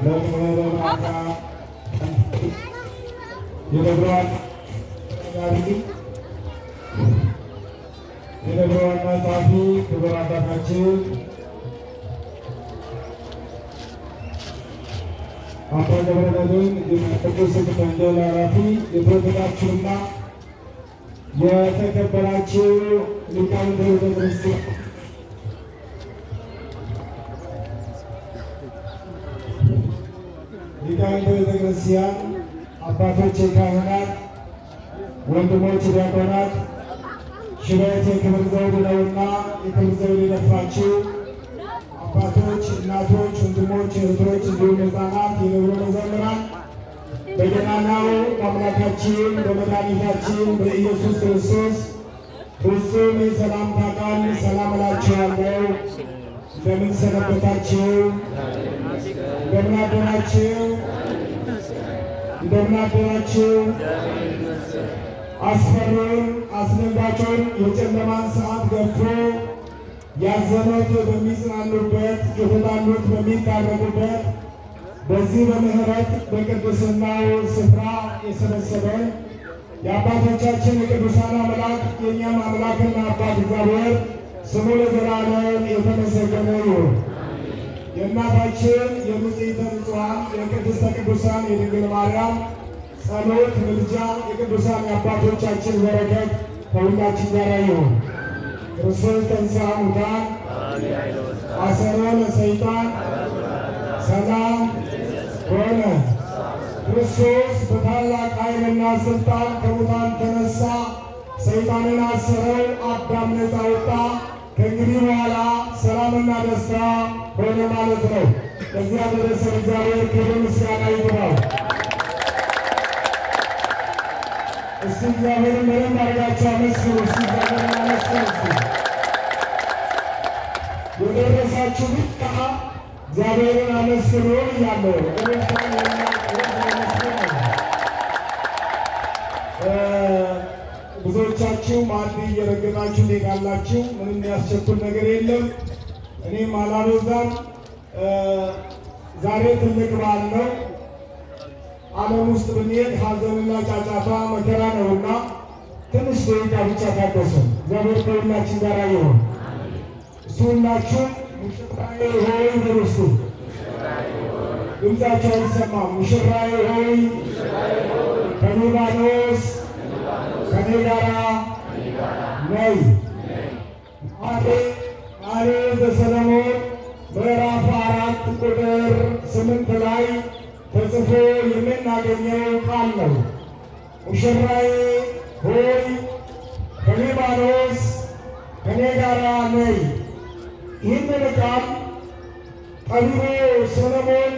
መምህረ የደብረ የደብረ ዋና ጸሐፊ ክቡር አባታችን አባ ገብረመድኅን ቅዱስ ወንጌል ኃላፊ፣ የተወደዳችሁና የተከበራችሁ ሊቃውንተ ቤተ ክርስቲያን፣ ሊቃውንተ ቤተ ክርስቲያን፣ አባቶች ካህናት፣ ወንድሞች ዲያቆናት፣ ሽበት የክብር ዘውድ ነውና የክብር ዘውድ የደፋችሁ አባቶች፣ እናቶች፣ ወንድሞች፣ እህቶች እንዲሁም ሕፃናት፣ የደብሩ መዘምራን፣ በገናናው በአምላካችን በመድኃኒታችን በኢየሱስ ክርስቶስ ፍጹም የሰላምታ ቃል ሰላም እላችኋለሁ። እንደምን ሰነበታችሁ? እንደምን አደራችሁ? እንደምን አደራችሁ? አስፈሪውን አስደንጋጩን የጨለማን ሰዓት ገፎ ያዘኑት በሚጽናኑበት፣ የተጣሉት በሚታረቁበት በዚህ በምሕረት በቅድስናው ስፍራ የሰበሰበን የአባቶቻችን የቅዱሳን አምላክ የእኛም አምላክና አባት እግዚአብሔር ስሙ ለዘላለም የተመሰገነ ይሁን። የእናታችን የንጽሕተ ንጹሐን የቅድስተ ቅዱሳን የድንግል ማርያም ጸሎት፣ ምልጃ፣ የቅዱሳን የአባቶቻችን በረከት ከሁላችን ጋር ይሁን። ክርስቶስ ተንሥአ እሙታን አሰሮ ለሰይጣን ሰላም ሆነ። ክርስቶስ በታላቅ ኃይልና ሥልጣን ከሙታን ተነሳ፣ ሰይጣንን አሰረው፣ አዳም ነፃ ወጣ። ከእንግዲህ በኋላ ሰላምና ደስታ ሆነ ማለት ነው። ለዚያ ደረሰን እግዚአብሔር ክብር ምስጋና ይግባው። እስቲ እግዚአብሔርን በደንብ አድርጋችሁ አመስግኑ። እስቲ እግዚአብሔርን አመስግኑ። እስቲ የደረሳችሁ ብቻ እግዚአብሔርን አመስግኑ እያለሁ ብዙዎቻችሁ ማዕድ እየረገጣችሁ ትሄዳላችሁ። ምንም የሚያስቸኩል ነገር የለም። እኔም አላበዛም። ዛሬ ትልቅ በዓል ነው። ዓለም ውስጥ ብንሄድ ሐዘንና ጫጫታ መከራ ነውና ትንሽ ደቂቃ ብቻ ታገሱ። እግዚአብሔር ከሁላችን ጋር ይሁን። እሱ ሁላችሁ ሙሽራዬ ሆይ በሉ እስኪ። ድምፃቸው አይሰማም። ሙሽራዬ ሆይ ከሊባኖስ ከኔ ጋራ ነይ። መኃልየ ዘሰሎሞን ምዕራፍ 4 ቁጥር 8 ላይ ተጽፎ የምናገኘው ቃል ነው። ሙሽራዬ ሆይ ከሊባኖስ ከኔ ጋራ ነይ። ይህንን ቃል ጠቢቡ ሰሎሞን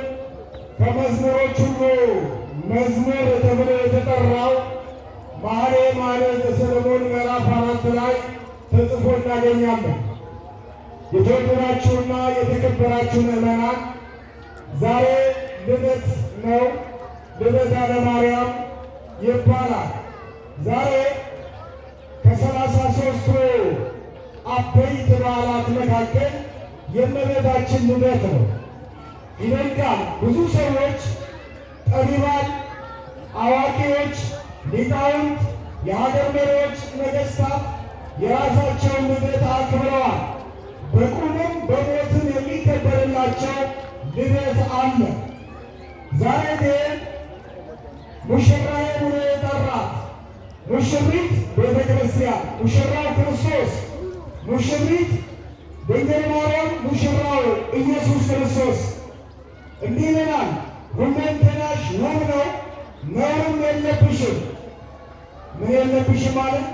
ከመዝሙሮች ሁሉ መዝሙር ተብሎ የተጠራው መኃልየ መኃልይ ዘሰሎሞን ምዕራፍ 4 ላይ ተጽፎ እናገኛለን። የተወደዳችሁና የተከበራችሁ ምዕመናን፣ ዛሬ ልደት ነው። ልደታ ለማርያም ይባላል። ዛሬ ከ33ቱ አበይት በዓላት መካከል የእመቤታችን ልደት ነው። ይደንቃል። ብዙ ሰዎች፣ ጠቢባን፣ አዋቂዎች፣ ሊቃውንት፣ የሀገር መሪዎች፣ ነገሥታት የራሳቸውን ልደት አክብረዋል። በቁምም በሞትም የሚከበርላቸው ልደት አለ። ዛሬ ግን ሙሽራዬ ብሎ የጠራት ሙሽሪት ቤተ ክርስቲያን፣ ሙሽራው ክርስቶስ፣ ሙሽሪት ድንግል ማርያም፣ ሙሽራው ኢየሱስ ክርስቶስ እንዲህ ይለናል። ሁለንተናሽ ውብ ነው፣ ነውርም የለብሽም። ምን የለብሽም ማለት?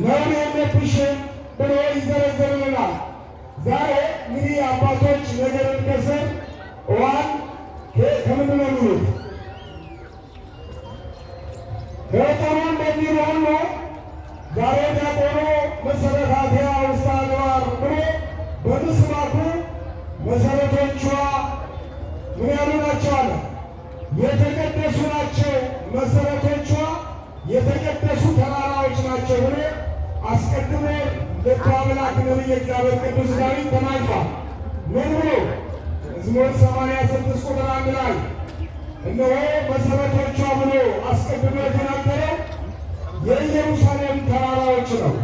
ነውር የለብሽም ብሎ ይዘረዝርልናል። ዛሬ እንግዲህ አባቶች ነገርን ከስር ውሃን ከምንድን ነው የሚሉት? ከጥሩ እንደሚሉ ሁሉ ዛሬ ዲያቆኑ መሰረታቲያ ውስተ አድባር ብሎ በምስባኩ መሰረቶቿ ምን ያሉ ናቸው አለ? የተቀደሱ ናቸው። መሰረቶቿ የተቀደሱ ተራራዎች ናቸው ብሎ አስቀድሞ ልበ አምላክ ነቢየ እግዚአብሔር ቅዱስ ዳዊት ተናግሯል። ምን ብሎ? መዝሙር 86 ቁጥር 1 ላይ እነሆ መሠረቶቿ ብሎ አስቀድሞ የተናገረው የኢየሩሳሌም ተራራዎች ነው።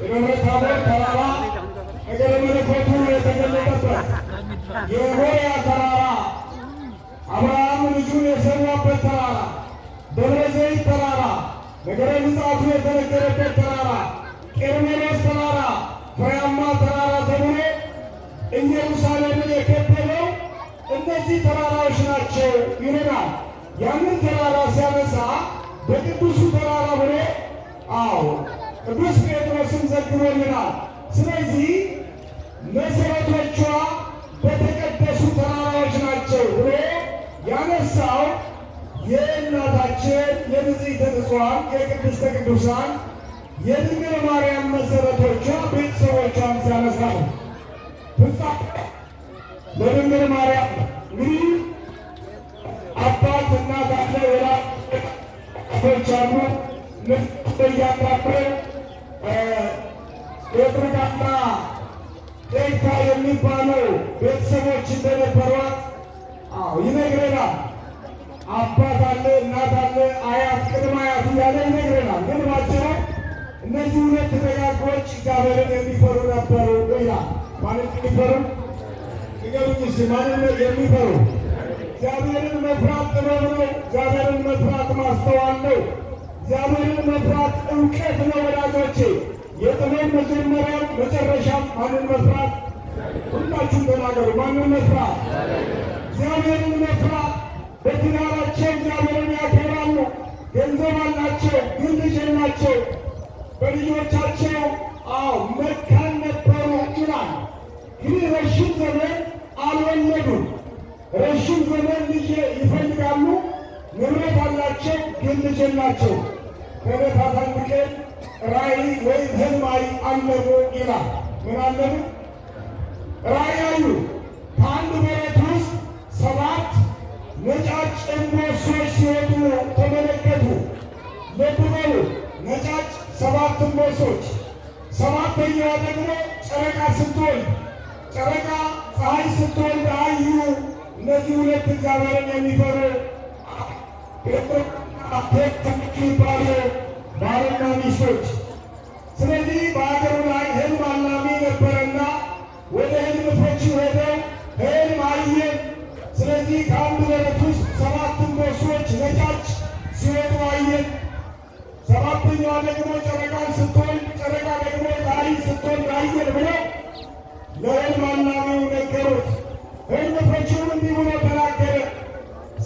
የደብረ ታቦር ተራራ ነገረ መለኮቱ የተገለጠበት፣ የሞሪያ ተራራ አብርሃም ልጁን የሰዋበት ተራራ፣ ደብረ ዘይት ተራራ ነገረ ምጽአቱ የተነገረበት ተራራ፣ ቄርሜሎስ ተራራ ፍሬያማ ተራራ ተብሎ ኢየሩሳሌምን የከበበው እነዚህ ተራራዎች ናቸው ይለናል። ያንን ተራራ ሲያነሳ በቅዱሱ ተራራ ብሎ አዎ ቅዱስ ጴጥሮስን ዘግቦልናል። ስለዚህ መሠረቶቿ በተቀደሱ ተራራዎች ናቸው ብሎ ያነሳው የእናታችን የንጽሕተ ንጹሐን የቅድስተ ቅዱሳን የድንግል ማርያም መሠረቶቿ ቤተሰቦቿን ሲያነሳ ነው። ፍጻሜ ለድንግል ማርያም እንግዲህ አባት እናት አለ፣ ወላጆች አሉ። እያንዳንዱ ጴጥርቃና ጤግታ የሚባሉ ቤተሰቦች እንደነበሯት አዎ ይነግረናል። አባት አለ፣ እናት አለ፣ አያት፣ ቅድመ አያት እያለ ይነግረናል። ግን ባጭሩ እነዚህ ሁለት ደጋጎች እግዚአብሔርን የሚፈሩ ነበሩ ይላል። ማንን የሚፈሩ ንገሩኝ እስኪ? ማንን የሚፈሩ? እግዚአብሔርን መፍራት ጥበብ ነው። እግዚአብሔርን መፍራት ማስተዋል ነው። እግዚአብሔርን መፍራት እውቀት ነው። ወዳጆቼ የጥበብ መጀመሪያም መጨረሻም ማንን መፍራት? ሁላችሁም ተናገሩ። ማንን መፍራት? እግዚአብሔርን መፍራት። በትዳራቸው እግዚአብሔርን ያከብራሉ። ገንዘብ አላቸው፣ ግን ልጅ የላቸው። በልጆቻቸው አዎ መካን ነበሩ ይላል። ግን ረዥም ዘመን አልወለዱም። ረዥም ዘመን ልጅ ይፈልጋሉ። ንብረት አላቸው፣ ግን ልጅ የላቸው። ከዕለታት አንድ ቀን ራእይ ወይም ህልም አለሙ ይላል። ምን አለሙ? ራእይ አዩ። ከአንድ በረት ውስጥ 7 ነጫጭ እምቦሶች ሲወጡ ተመለከቱ። ልብ በሉ፣ ነጫጭ 7 እምቦሶች። ሰባተኛዋ ደግሞ ጨረቃ ስትወልድ፣ ጨረቃ ፀሐይ ስትወልድ አዩ። እነዚህ ሁለት እግዚአብሔርን የሚፈሩ የሚባሉ ባልና ሚስቶች። ስለዚህ በሀገሩ ላይ ህልም አላሚ ነበረና ወደ ህልም ፈቺው ሄደው ህልም አየን። ስለዚህ ከአንድ በረት ውስጥ 7 እምቦሶች ነጫጭ ሲወጡ አየን። ሰባተኛዋ ደግሞ ጨረቃን ስትወልድ፣ ጨረቃ ደግሞ ፀሐይ ስትወልድ አየን ብለው ለህልም አላሚው ነገሩት። ህልም ፈቺውም እንዲህ ብሎ ተናገረ።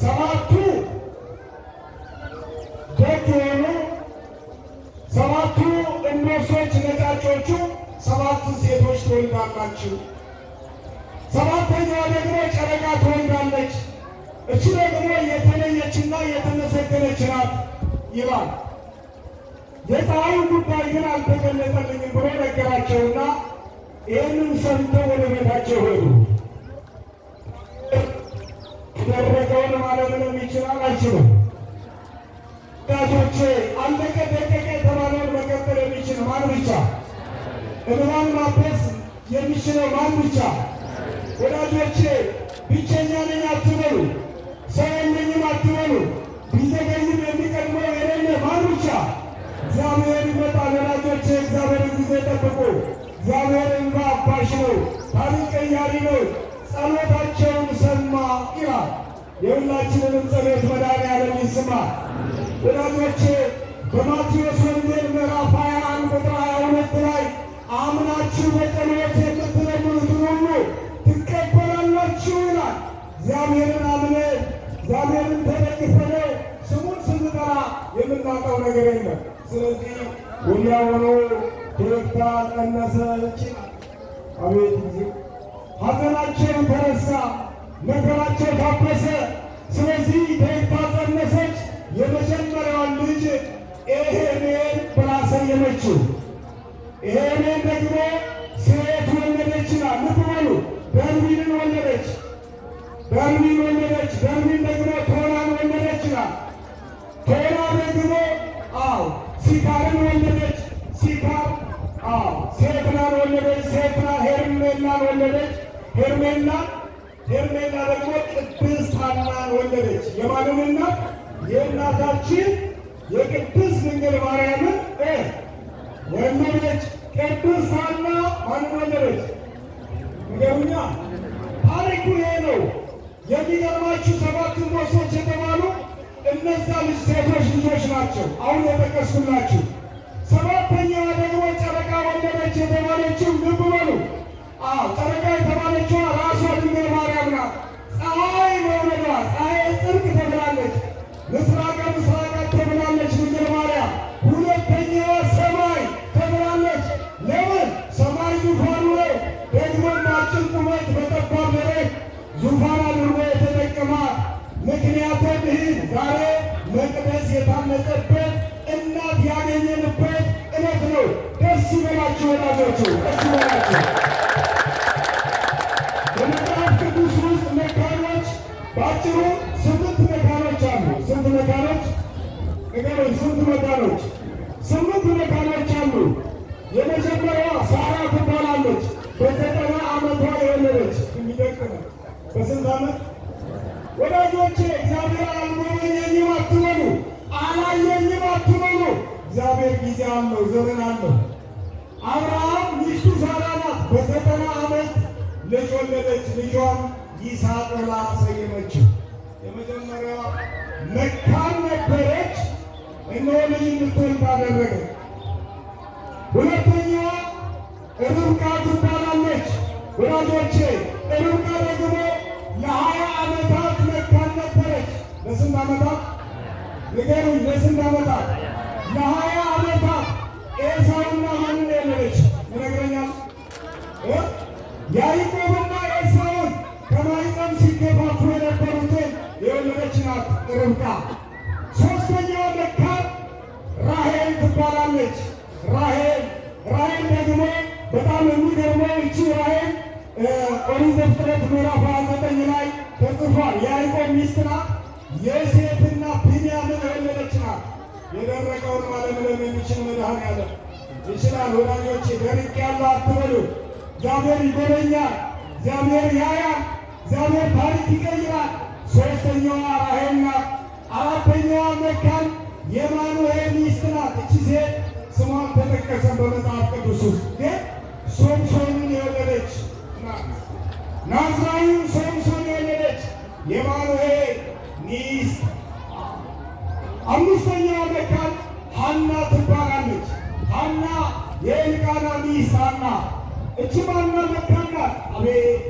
7ቱ ደግ የሆኑ 7ቱ እምቦሶች ነጫጮቹ 7 ሴቶች ትወልዳላችሁ። ሰባተኛዋ ደግሞ ጨረቃ ትወልዳለች። እቺ ደግሞ የተለየችና የተመሰገነች ናት ይላል። የፀሐዩ ጉዳይ ግን አልተገለጠልኝም ብሎ ነገራቸውና ይህንን ሰምተው ወደ ቤታቸው ሄዱ። ያደረገውን ማለምለም ይችላል አይችልም? ወዳጆቼ አለቀ ደቀቀ የተባለውን መቀጠል የሚችል ማን ብቻ? እንባን ማበስ የሚችለው ማን ብቻ? ወዳጆቼ ብቸኛ ነኝ አትበሉ፣ ሰው የለኝም አትበሉ። ቢዘገይም የሚቀድመው የሌለ ማን ብቻ? እግዚአብሔር ይመጣል። ወዳጆቼ እግዚአብሔርን ጊዜ ጠብቁ። እግዚአብሔር እንባ አባሽ ነው፣ ታሪክ ቀያሪ ነው። ጸሎታቸውን ሰማ ይላል። የሁላችንንም ጸሎት መድኃኔዓለም ይስማ። ወዳጆቼ በማቴዎስ ወንጌል ምዕራፍ 21 ቁጥር 22 ላይ አምናችሁ በጸሎት የምትለምኑትን ሁሉ ትቀበላላችሁ ይላል። እግዚአብሔርን አምነን እግዚአብሔርን ተደግፈነው ስሙን ስንጠራ የምናጣው ነገር የለም። ስለዚህ ወዲያውኑ ቴክታ ጸነሰች። አቤት ጊዜ ሐዘናቸው ተረሳ፣ መከራቸው ታበሰ። ስለዚህ ቴክታ ጸነሰች። የመጀመሪያዋን ልጅ ኤሄሜን ብላ ሰየመችው። ኤሄሜን ደግሞ ሴት ወለደች ይላል። ልብ በሉ፣ ደርቢንን ወለደች። ደርቢን ወለደች። ደርቢን ደግሞ ቶላን ወለደች ይላል። ቶላ ደግሞ አዎ ሲካርን ወለደች። ሲካር አዎ ሴትናን ወለደች። ሴትና ሄርሜላን ወለደች። ሄርሜላ ሄርሜላ ደግሞ ቅድስት ሐናን ወለደች። የማንን እናት? የእናታችን የቅድስት ድንግል ማርያምን ወለደች። ቅድስት ሐና ማንን ወለደች? ንገሩኛ። ታሪኩ ይሄ ነው። የሚገርማችሁ ሰባት እምቦሶች የተባሉ እነዛ ልጅ ሴቶች ልጆች ናቸው፣ አሁን የጠቀስኩላችሁ። ሰባተኛዋ ደግሞ ጨረቃ ወለደች የተባለችው ልብ በሉ። አዎ ጨረቃ የተባለችዋ ራሷ ድንግል ማርያም ናት። ፀሐይ መውለዷ ፀሐይ ጽድቅ ተብላለች። ምስራቀ ምስራቃት ተብላለች ድንግል ማርያም። ሁለተኛዋ ሰማይ ተብላለች። ለምን? ሰማይ ዙፋኑ ነው። ደግሞ በአጭር ቁመት በጠባብ ደረት ዙፋን አድርጎ የተጠቀማት። ምክንያቱም ይህ ዛሬ መቅደስ የታነጸበት እናት ያገኘንበት ዕለት ነው። ደስ ይበላችሁ ወዳጆቹ፣ ደስ ይበላችሁ። በመጽሐፍ ቅዱስ ውስጥ መካኖች በአጭሩ 8 መካኖች አሉ። ስንት መካኖች ንገሩኝ? ስንት መካኖች? 8 መካኖች አሉ። የመጀመሪያዋ ሳራ ትባላለች። በ90 ዓመቷ የወለደች። የሚደንቅ ነው። በስንት ዓመት ወዳጆቼ? እግዚአብሔር አልጎበኘኝም አትበሉ፣ አላየኝም አትበሉ። እግዚአብሔር ጊዜ አለው፣ ዘመን አለው። አብርሃም ሚስቱ ሳራ ናት። በ90 ዓመት ልጅ ወለደች። ልጇን ይስሐቅ ብላ ሰየመችው። የመጀመሪያዋ መካን ነበረች። እነሆ ልጅ እንድትወልድ አደረገ። ሁለተኛዋ ርብቃ ትባላለች። ወዳጆቼ ርብቃ ደግሞ ለ20 ዓመታት መካን ነበረች። ለስንት ዓመታት ንገሩኝ? ለስንት ዓመታት? ለ20 ዓመታት። ኤሳውና ማንን የወለደች ይነግረኛል? ያዕቆብና ኤሳውን ከማኅፀን ሲገፋፉ የነበሩትን የወለደች ናት ርብቃ። ሶስተኛዋ መካን ራሔል ትባላለች። ራሔል ራሔል ደግሞ በጣም የሚገርመው እቺ ራሔል ኦሪት ዘፍጥረት ምዕራፍ 29 ላይ ተጽፏል። የያዕቆብ ሚስት ናት። ዮሴፍና ቢንያምን የወለደች ናት። የደረቀውን ማለምለም የሚችል መድኃኔዓለም ይችላል። ወዳጆቼ ደርቄያለሁ አትበሉ። እግዚአብሔር ይጎበኛል። እግዚአብሔር ያያል። እግዚአብሔር ታሪክ ይቀይራል። ሶስተኛዋ ራሔል ናት። አራተኛዋ መካን የማኑሄ ሚስት ናት። እቺ ሴት ስሟን ተጠቀሰን በመጽሐፍ ቅዱስ ውስጥ፣ ግን ሶምሶንን የወለደች ናት። ናዝራዊውን ሶምሶን የወለደች የማኑሄ ሚስት። አምስተኛዋ መካን ሐና ትባላለች። ሐና የኤልቃና ሚስት ሐና። እቺ ማና መካን ናት። አቤት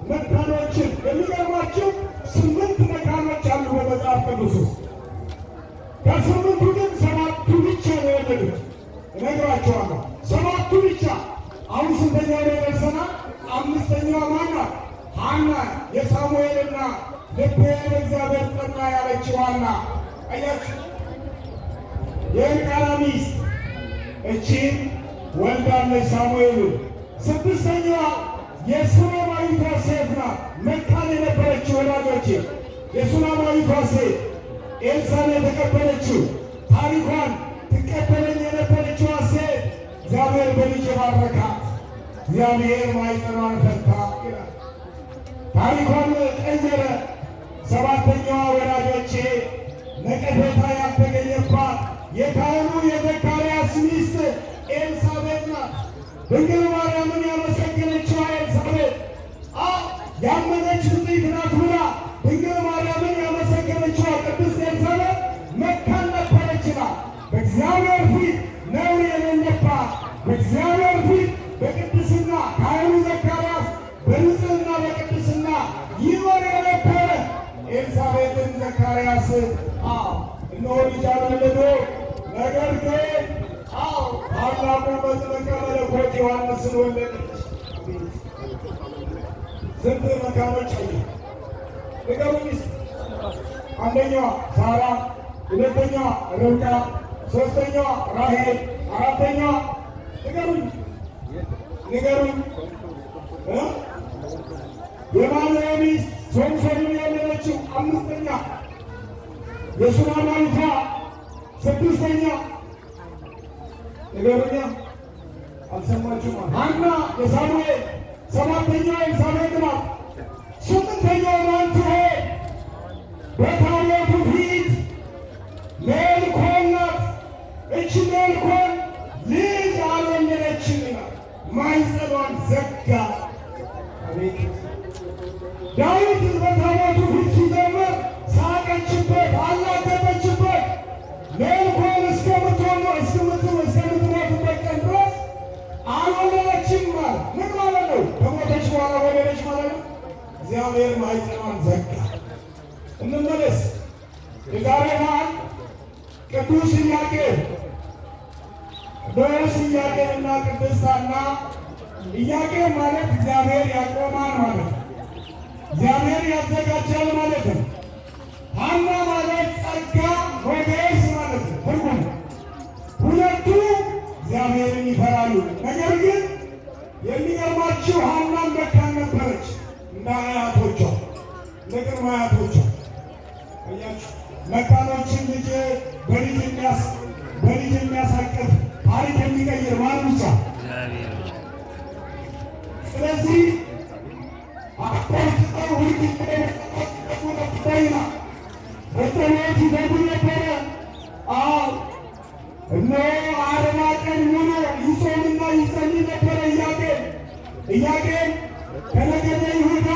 መካኖችን! የሚገርማችሁ 8 መካኖች አሉ በመጽሐፍ ቅዱስ ውስጥ። ከ8ቱ ግን 7ቱ ብቻ ነው የወለዱት። እነግራቸዋለሁ። 7ቱ ብቻ። አሁን ስንተኛው ላይ ደርሰናል? አምስተኛዋ ማናት? ሐና የሳሙኤልና ልቤ በእግዚአብሔር ጸና ያለችው ሐና። አያችሁ፣ የኤልቃና ሚስት እቺን ወልዳለች ሳሙኤልን። ስድስተኛዋ የሱነማዊቷ ሴት ናት። መካን የነበረችው ወዳጆቼ፣ የሱነማዊቷ ሴት ኤልሳን የተቀበለችው፣ ታሪኳን ትቀበለኝ የነበረችዋ ሴት እግዚአብሔር በልጅ ባረካት። እግዚአብሔር ማኅፀኗን ፈታ ይላል። ታሪኳን ቀየረ። ሰባተኛዋ ወዳጆቼ ነቀፌታ ያልተገኘባት የካህኑ የዘካርያስ ሚስት ኤልሳቤጥ ናት። ድንግል ማርያምን ያመሰገነችዋ ኤልሳቤጥ፣ ያመነች ብፅዕት ናት ብላ ድንግል ማርያምን ያመሰገነችዋ ቅድስት ኤልሳቤጥ መካን ነበረች ይላል። በእግዚአብሔር ፊት ነውር የሌለባት፣ በእግዚአብሔር ፊት በቅድስና ካህኑ ዘካርያስ በንጽሕና በቅድስና ይኖር የነበረ ኤልሳቤጥን ዘካርያስ እነሆ ልጅ አልወለዶ፣ ነገር ግን አዎ ታላቁ መጥምቀ መለኮት ዮሐንስን ወለደች። ስንት መካኖች አሉ? ንገሩኝ እስኪ። አንደኛዋ ሳራ፣ ሁለተኛዋ ርብቃ፣ ሶስተኛዋ ራሔል፣ አራተኛዋ ንገሩኝ፣ ንገሩኝ። የማኑሄ ሚስት ሶምሶንን የወለደችው አምስተኛ፣ የሱላማዊቷ ስድስተኛ፣ ንገሩኛ፣ አልሰማችሁም? ሐና የሳሙኤል ሰባተኛዋ ኤልሳቤጥ ናት። ስምንተኛዋ በታቦቱ ፊት ሜልኮል ናት። እች ሜልኮል ልጅ አልወለደችም ይላል። ማኅፀኗን ዘጋ። አቤት! ዳዊት በታቦቱ ፊት ሲዘምር ሳቀችበት፣ አላገጠችበት። ሜልኮል እስከምትሞትበት ቀን ድረስ አልወለደችም ማለት ምን ማለት ነው? ከሞተች በኋላ ወለደች ማለት ነው። እግዚአብሔር ማኅፀኗን ዘጋ። እንመለስ። የዛሬ በዓል ቅዱስ ኢያቄም፣ ቅዱስ ኢያቄምና ቅድስት ሐና። ኢያቄም ማለት እግዚአብሔር ያቆማል ማለት ነው። እግዚአብሔር ያዘጋጃል ማለት ነው። ሐና ማለት ጸጋ ሞገስ ማለት ነው ትርጉሙ። ሁለቱ እግዚአብሔርን ይፈራሉ። ነገር ግን የሚገርማችሁ ሐናም መካን ነበረች እንደ አያቶቿ፣ እንደ ቅድመ አያቶቿ። አያችሁ፣ መካኖችን ልጅ በልጅ የሚያሳቅፍ፣ ታሪክ የሚቀይር ማን ብቻ? እግዚአብሔር ብቻ። ስለዚህ አቆርጥጠው ሁልጊዜ ነበርና በጸሎት ይተጉ ነበረ። አዎ፣ እነሆ 40 ቀን ሙሉ ይጾምና ይጸልይ ነበረ ኢያቄም። ኢያቄም ከነገደ ይሁዳ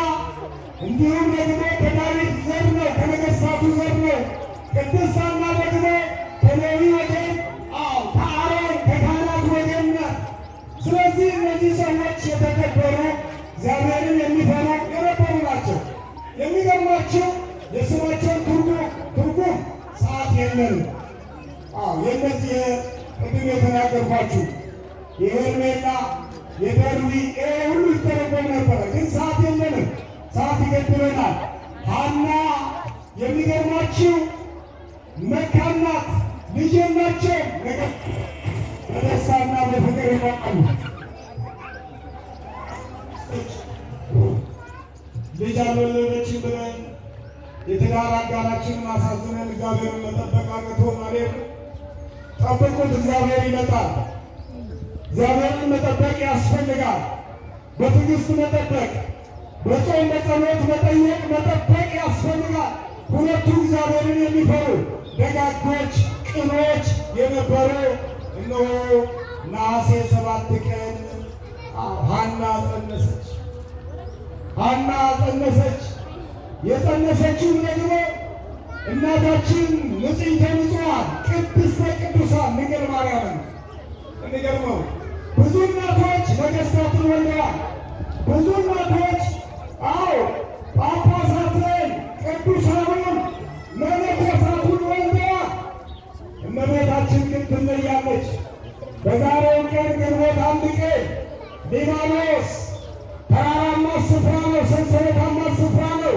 እንዲሁም ደግሞ ከዳዊት ዘር ነው፣ ከነገሥታቱ ዘር ነው። ቅድስት ሐና ደግሞ ከሌዊ ወገን፣ አዎ፣ ከአሮን ከካህናት ወገን ናት። ስለዚህ እነዚህ ሰዎች የተከበሩ፣ እግዚአብሔርን የሚፈሩ የነበሩ ናቸው። የሚገርማችሁ የስማቸውን ትርጉም ሰዓት የለንም። አዎ፣ የእነዚህ ቅድም የተናገርኳችሁ የሄርሜላ፣ የደርዊ ይሄ ሁሉ ይተረጎም ነበረ፣ ግን ሰዓት የለንም። ሰዓት ይገድበናል። ሐና የሚገርማችሁ መካን ናት፣ ልጅ የላቸውም። ነገር በደስታና በፍቅር ይኖራሉ። ልጅ አልወለደችም ብለን የትዳር አጋራችንን አሳዝነን እግዚአብሔርን መጠበቅ አቅቶን አይደል? ጠብቁት፣ እግዚአብሔር ይመጣል። እግዚአብሔርን መጠበቅ ያስፈልጋል። በትዕግስት መጠበቅ፣ በጾም በጸሎት መጠየቅ መጠበቅ ያስፈልጋል። ሁለቱ እግዚአብሔርን የሚፈሩ ደጋጎች፣ ቅኖች የነበሩ፣ እነሆ ነሐሴ 7 ቀን ሐና ጸነሰች። ሐና ጸነሰች። የጸነሰችው ደግሞ እናታችን ንጽሕተ ንጹሐን ቅድስተ ቅዱሳን ድንግል ማርያም ነው። የሚገርመው ብዙ እናቶች ነገሥታትን ወልደዋል። ብዙ እናቶች፣ አዎ፣ ጳጳሳትን፣ ቅዱሳኑን፣ መነኮሳቱን ወልደዋል። እመቤታችን ግን ትለያለች። በዛሬው ቀን ግንቦት 1 ቀን ሊባኖስ ተራራማ ስፍራ ነው፣ ሰንሰለታማ ስፍራ ነው።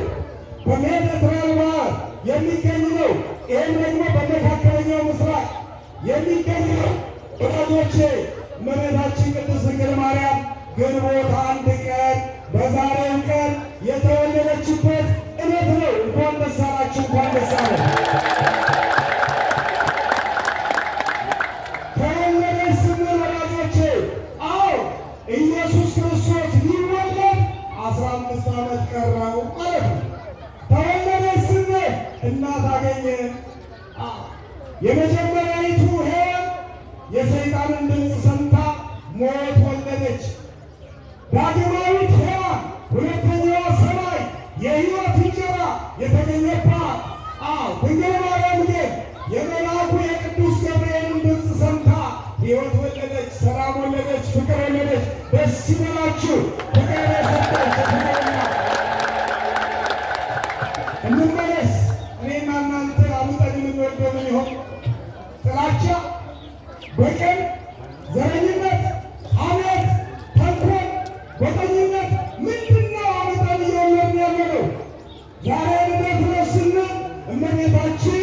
በሜዲትራንያን ባህር የሚገኝ ነው። ይህም ደግሞ በመካከለኛው ምስራቅ የሚገኝ ነው። ወዳጆቼ፣ እመቤታችን ቅድስት ድንግል ማርያም ግንቦት 1 ቀን በዛሬው ቀን የተወለደችበት ዕለት ነው። እንኳን ደስ አላችሁ፣ እንኳን ደስ አለን። ተወለደች ስንል ወዳጆቼ፣ አዎ፣ ኢየሱስ ክርስቶስ ሊወለድ 15 ዓመት ቀረው ማለት ነው። ተወለደች ስንል እናት አገኘ። አዎ፣ የመጀመሪያይቱ ሔዋን የሰይጣንን ድምፅ ሰምታ ሞት ወለደች። ዳግማዊት ሔዋን፣ ሁለተኛዋ ሰማይ የሕይወት እንጀራ የተገኘባት፣ አዎ፣ ድንግል ማርያም ግን የመልአኩ የቅዱስ ገብርኤልን ድምፅ ሰምታ ሕይወት ወለደች፣ ሰላም ወለደች፣ ፍቅር ወለደች። ደስ ይበላችሁ። ፍቅር የሰጠች ፍቅርና እንመለስ። እኔና እናንተ አምጠን የምንወልደው ምን ይሆን? ጥላቻ፣ በቀል፣ ዘረኝነት፣ ሐሜት፣ ተንኮል፣ ጎጠኝነት ምንድን ነው አምጠን እየወለድን ያለነው? ዛሬ ልደት ነው ስንል እመቤታችን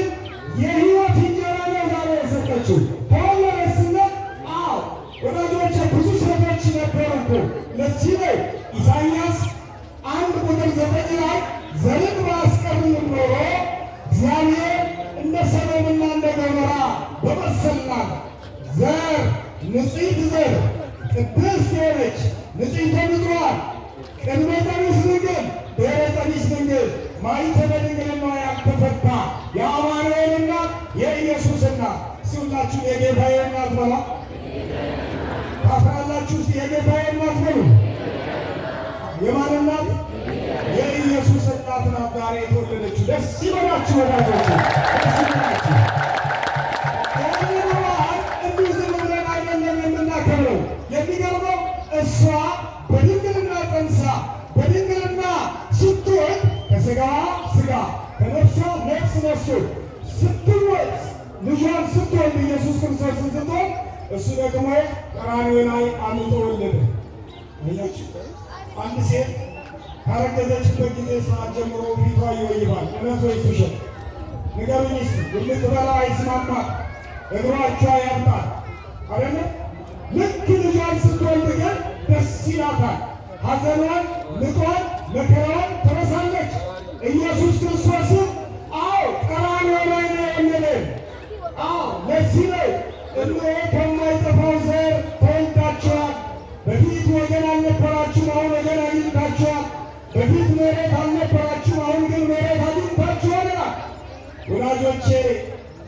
የሕይወት እንጀራ ነው ዛሬ የሰጠችው። ተወለደች ስንል፣ አዎ ወዳጆቼ፣ ብዙ ሴቶች ነበሩ እኮ። ለዚህ ነው ኢሳይያስ 1 ቁጥር 9 ላይ ዘርን ባያስቀርም ኖሮ እግዚአብሔር እንደ ሰዶምና እንደ ገሞራ በመሰልናት። ዘር፣ ንጽሕት ዘር፣ ቅድስት የሆነች ንጽሕተ ንጹሐን፣ ቅድመ ፀኒስ ድንግል፣ ድኅረ ፀኒስ ድንግል፣ ማኅተመ ድንግልናዋ ያልተፈታ ሁላችሁም የጌታዬ እናት በላ። ታፍራላችሁ። እስቲ የጌታዬ እናት በሉ። የማን እናት? የኢየሱስ እናት ናት ዛሬ የተወለደችው። ደስ ይበላችሁ ወዳጆች፣ ደስ ይበላችሁ። ይህንን በዓል እንዲሁ ዝም ብለን አይደለም የምናከብረው። የሚገርመው እሷ በድንግልና ጸንሳ በድንግልና ስትወልድ ከሥጋዋ ሥጋ ከነፍሷ ነፍስ ነስቶ ስትወልድ፣ ልጇን ስትወልድ፣ ኢየሱስ ክርስቶስን ስትወልድ፣ እሱ ደግሞ ቀራንዮ ላይ አምጦ ወለደ። አያችሁ፣ አንድ ሴት ካረገዘችበት ጊዜ ሰዓት ጀምሮ ፊቷ ይወይባል። እውነት ወይስ ውሸት? ንገሩኝ እስኪ። የምትበላ አይስማማት፣ እግሯቿ ያብጣል አይደለ? ልክ ልጇን ስትወልድ ግን ደስ ይላታል። ሐዘኗን፣ ምጧን፣ መከራዋን ትረሳለች። ኢየሱስ ክርስቶስም አዎ ቀራንዮ ላይ ነው የወለደን። አዎ ለዚህ ነው እነሆ ከማይጠፋው ዘር ተወልዳችኋል። በፊት ወገን አልነበራችሁም፣ አሁን ወገን አግኝታችኋል። በፊት ምሕረት አልነበራችሁም፣ አሁን ግን ምሕረት አግኝታችኋል ይላል። ወዳጆቼ፣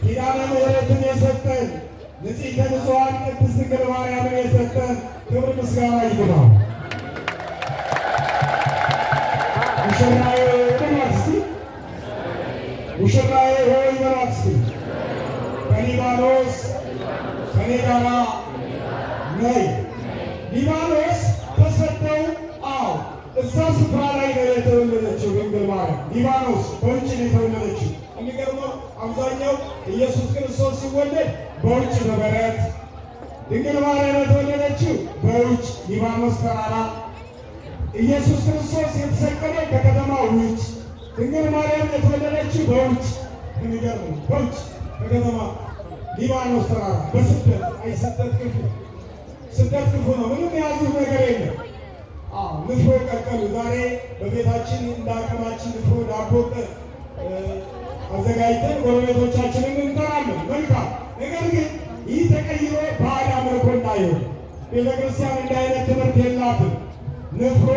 ኪዳነ ምሕረትን የሰጠን፣ ንጽሕተ ንጹሐን ቅድስት ድንግል ማርያምን የሰጠን ክብር ምስጋና ይግባው። ሙሽራዬ በሏት እስቲ፣ ሙሽራዬ ሆይ በሏት እስቲ፣ ከሊባኖስ ከኔ ጋራ ነይ። ሊባኖስ ተሰደው፣ አዎ እዛ ስፍራ ላይ ነው የተወለደችው ድንግል ማርያም። ሊባኖስ በውጭ ነው የተወለደችው። የሚገርመው አብዛኛው ኢየሱስ ክርስቶስ ሲወለድ በውጭ በበረት፣ ድንግል ማርያም የተወለደችው በውጭ ሊባኖስ ተራራ፣ ኢየሱስ ክርስቶስ የተሰቀለው ከከተማ ውጭ፣ ድንግል ማርያም የተወለደችው በውጭ። የሚገርም ነው። በውጭ ከከተማ ሊባኖስ ተራራ በስደት። አይ ስደት ክፉ፣ ስደት ክፉ ነው። ምንም የያዙት ነገር የለም። አዎ ንፍሮ ቀቀሉ። ዛሬ በቤታችን እንደ አቅማችን ንፍሮ ዳቦ አዘጋጅተን ጎረቤቶቻችንን እንጠራለን። መልካም። ነገር ግን ይህ ተቀይሮ ባዕድ አምልኮ እንዳይሆን፣ ቤተ ክርስቲያን እንዲህ አይነት ትምህርት የላትም። ንፍሮ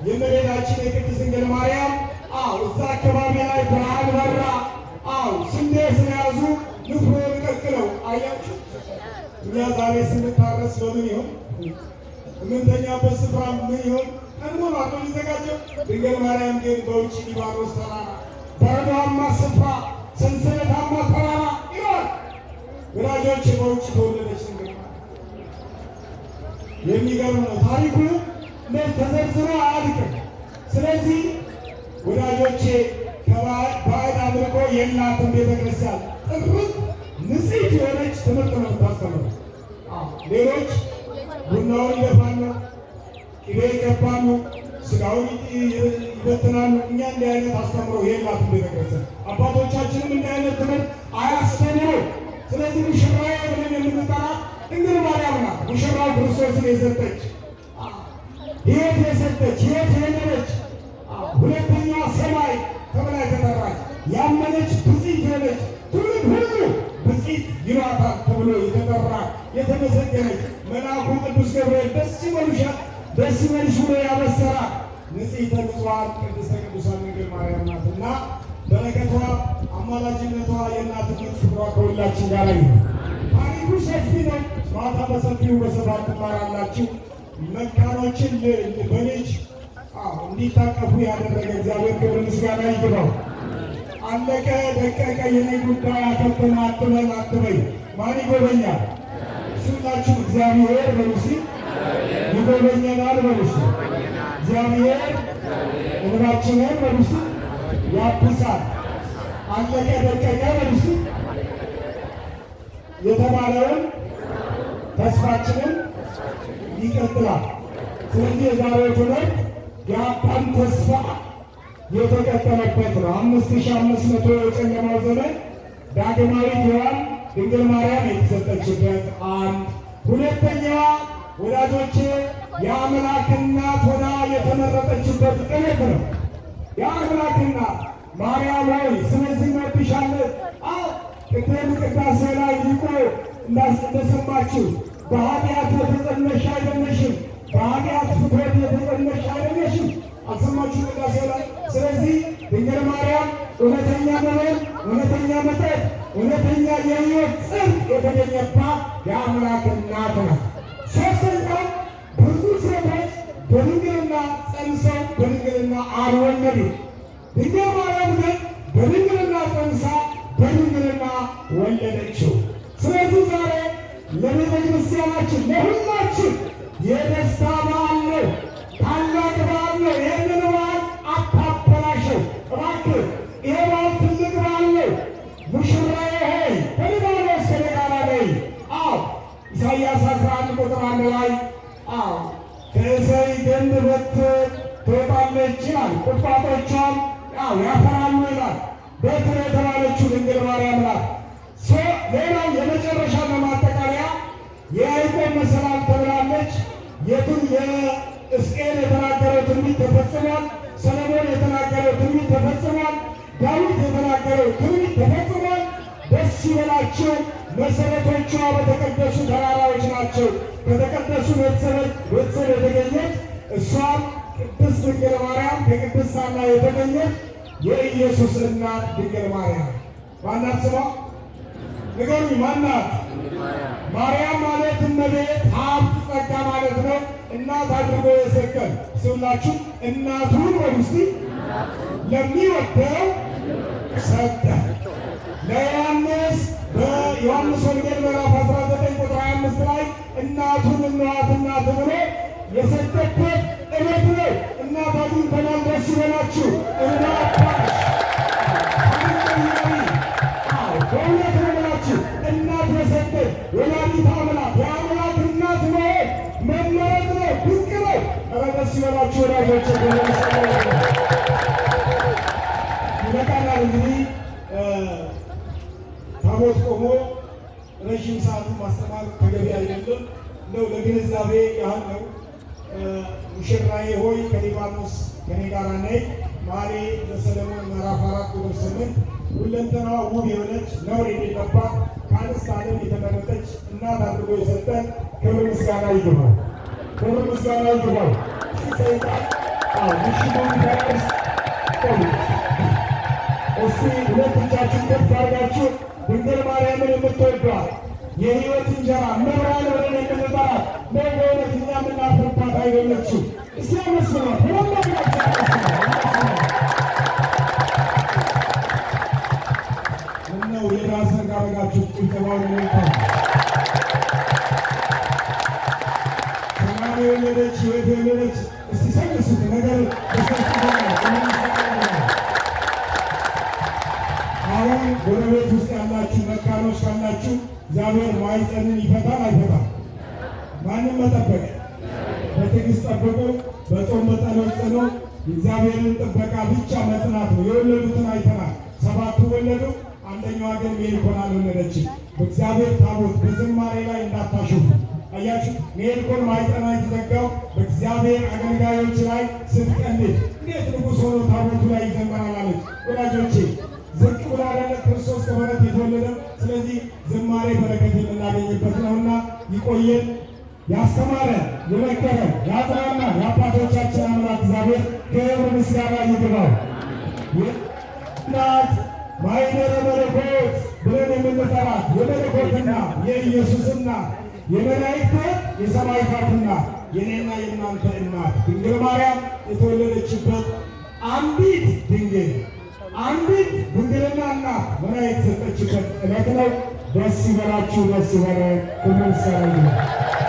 የእመቤታችን የቅድስት ድንግል ማርያም፣ አዎ እዛ አካባቢ ላይ ብርሃን በራ። አዎ ስንዴ ስለያዙ ንፍሮ ቀቅለው አያችሁ። እኛ ዛሬ ስንታረስ በምን ይሆን? የምንተኛበት ስፍራ ምን ይሆን? ቀድሞ ነው አይደል የሚዘጋጀው? ድንግል ማርያም ግን በውጭ ሊባኖስ ተራራ፣ በረዷማ ስፍራ፣ ሰንሰለታማ ተራራ ይሆን ወዳጆች፣ በውጭ ተወለደች ድንግል ማርያም። የሚገርም ነው ታሪኩ፣ እንደዚህ ተዘርዝሮ አያልቅም። ስለዚህ ወዳጆቼ፣ ከባዕድ አምልኮ የላትም ቤተክርስቲያን። ጥርት ንጽሕት የሆነች ትምህርት ነው የምታስተምረው። ሌሎች ቡናውን ይደፋሉ፣ ቅቤ ይቀባሉ፣ ስጋውን ይበትናሉ። እኛ እንዲህ አይነት አስተምሮ የላትም ቤተክርስቲያን። አባቶቻችንም እንዲህ አይነት ትምህርት አያስተምሩ። ስለዚህ ሙሽራዬ ብለን የምንጠራት ድንግል ማርያም ናት። ሙሽራው ክርስቶስን የሰጠች፣ ሕይወት የሰጠች፣ ሕይወት የሆነች፣ ሁለተኛዋ ሰማይ ተብላ የተጠራች፣ ያመነች ብፅዕት የሆነች፣ ትውልድ ሁሉ ብፅዕት ይሏታል ተብሎ የተጠራ፣ የተመሰገነች፣ መልአኩ ቅዱስ ገብርኤል ደስ ይበሉሻል፣ ደስ ይበልሽ ብሎ ያበሰራት ንጽሕተ ንጹሐን ቅድስተ ቅዱሳን ድንግል ማርያም ናትና በረከቷ፣ አማላጅነቷ፣ የእናትነት ፍቅሯ ከሁላችን ጋር ይሁን። ታሪኩ ሰፊ ነው። ማታ በሰፊው በስፋት ትማራላችሁ። መካኖችን በልጅ እንዲታቀፉ ያደረገ እግዚአብሔር ክብር ምስጋና ይግባው። አለቀ ደቀቀ የኔ ጉዳይ አከተመ አትበል፣ አትበይ። ማን ይጎበኛል? ሁላችሁ እግዚአብሔር በሉ እስኪ። ይጎበኘናል በሉ እስኪ። እግዚአብሔር እንባችንን በሉ እስኪ ያብሳል። አለቀ ደቀቀ በሉ እስኪ የተባለውን ተስፋችንን ይቀጥላል። ስለዚህ የዛሬው ትምህርት የአዳም ተስፋ የተቀጠለበት ነው። 5500 የጨለማው ዘመን ዳግማዊት ሔዋን ድንግል ማርያም የተሰጠችበት አንድ፣ ሁለተኛ ወዳጆቼ የአምላክ እናት ሆና የተመረጠችበት ዕለት ነው። የአምላክ እናት ማርያም ሆይ ስለዚህ እንወድሻለን። አዎ ቅድም ቅዳሴ ላይ ሊቁ እንደሰማችሁ በኃጢአት የተጸነሽ አይደለሽም፣ በኃጢአት ፍትወት የተጸነሽ አይደለሽም። አልሰማችሁ ቅዳሴ ላይ? ስለዚህ ድንግል ማርያም እውነተኛ መብል፣ እውነተኛ መጠጥ፣ እውነተኛ የሕይወት ጽድቅ የተገኘባት የአምላክ እናት ናት። ሶስተኛው ብዙ ሴቶች በድንግልና ጸንሰው በድንግልና አልወለዱም። ድንግል ማርያም ግን በድንግልና ጸንሳ በድንግልና ወለደችው። ስለዚህ ዛሬ ለቤተ ክርስቲያናችን ለሁላችን የደስታ በዓል ነው፣ ታላቅ በዓል ነው። ይህንን በዓል አታበላሸው እባክህ። ይሄ በዓል ትልቅ በዓል ነው። ሙሽራዬ ሆይ በሊባኖስ ከእኔ ጋር ነይ። አዎ፣ ኢሳይያስ 11 ቁጥር 1 ላይ፣ አዎ፣ ከእሴይ ግንድ በትር ትወጣለች ይላል። ቁጥቋጦቿም አዎ ያፈራሉ ይላል። በትር የተባለችው ድንግል ማርያም ናት። ሌላው የመጨረሻ ለማጠቃለያ የያዕቆብ መሰላል ተብላለች። የቱን የሕዝቅኤል የተናገረው ትንቢት ተፈጽሟል። ሰለሞን የተናገረው ትንቢት ተፈጽሟል። ዳዊት የተናገረው ትንቢት ተፈጽሟል። ደስ ይበላችሁ፣ መሰረቶቿ በተቀደሱ ተራራዎች ናቸው። ከተቀደሱ ቤተሰብ የተገኘች እሷም ቅድስት ድንግል ማርያም፣ ከቅድስት ሐና የተገኘች የኢየሱስ እናት ድንግል ማርያም። ማናት ስሟ? ንገሩኝ፣ ማናት? ማርያም ማለት እመቤት፣ ሀብት፣ ጸጋ ማለት ነው። እናት አድርጎ የሰጠን ስላችሁ እናቱን በሉ እስቲ፣ ለሚወደው ሰጠ። ለዮሐንስ በዮሐንስ ወንጌል ምዕራፍ 19 ቁጥር 25 ላይ እናቱን እንዋት እናት ብሎ የሰጠበት ዕለት ነው። እናት አግኝተናል፣ ደስ ይበላችሁ። እናት በእውነት ነው የምላችሁ፣ እናት የሰጠች ወላዲተ አምላክ፣ የአምላክ እናት መሆን መመረጥ ነው፣ ድንቅ ነው። ኧረ ደስ ይበላችሁ ወዳጆች። ይበቃናል። እንግዲህ ታቦት ቆሞ ረዥም ሰዓቱን ማስተማር ተገቢ አይደለም። እንደው ለግንዛቤ ያህል ነው። ሙሽራዬ ሆይ ከሊባኖስ ከኔ ጋር ነይ፣ መኃልየ ዘሰሎሞን ምዕራፍ 4 ቁጥር 8። ሁለንተናዋ ውብ የሆነች፣ ነውር የሌለባት፣ ከአንስት ዓለም የተመረጠች እናት አድርጎ የሰጠን ክብር ምስጋና ይግባው። ክብር ምስጋና ይግባው። ሰይጣን ምሽጉን ፈራርስ። እስቲ ሁለት እጃችሁን ከፍ አድርጋችሁ ድንግል ማርያምን የምትወዷት፣ የሕይወት እንጀራ መብራን ብለን የምንጠራት፣ በእውነት እኛ የምናፍርባት አይደለችም። እስቲ አመስግኗት። ሁለማግናቸው ምነው የዳሰን ካረጋችሁ ጭብጨባውን ይልታ። ሰላም የወለደች፣ ሕይወት የወለደች፣ እስቲ ሰንሱት ነገር። አሁን ጎረቤት ውስጥ ያላችሁ መካኖች ካላችሁ እግዚአብሔር ማኅፀንን ይፈታል አይፈታም? ማንም መጠበቅ፣ በትዕግስት ጠብቁ። በጾም በጸሎት ጽኑ። የእግዚአብሔርን ጥበቃ ብቻ መጽናት ነው። የወለዱትን አይተናል። ሰባቱ ወለዱ፣ አንደኛዋ ግን ሜልኮል አልወለደችም። በእግዚአብሔር ታቦት በዝማሬ ላይ እንዳታሾፉ። አያችሁ፣ ሜልኮል ማኅፀኗ የተዘጋው በእግዚአብሔር አገልጋዮች ላይ ስትቀልድ፣ እንዴት ንጉሥ ሆኖ ታቦቱ ላይ ይዘመራል አለች። ወዳጆቼ፣ ዝቅ ብሎ አይደለ ክርስቶስ ከበረት የተወለደ? ስለዚህ ዝማሬ በረከት የምናገኝበት ነውና ይቆየን። ያስተማረን፣ የመከረን፣ ያጽናናን የአባቶቻችን አምላክ እግዚአብሔር ክብር ምስጋና ይግባው። እናት ማኅደረ መለኮት ብለን የምንጠራት፣ የመለኮት እናት፣ የኢየሱስ እናት፣ የመላእክት፣ የሰማዕታት እናት፣ የኔና የእናንተ እናት ድንግል ማርያም የተወለደችበት፣ አንዲት ድንግል፣ አንዲት ድንግልና እናት ሆና የተሰጠችበት ዕለት ነው። ደስ ይበላችሁ፣ ደስ ይበለን። ክብር ምስጋና ይግባው።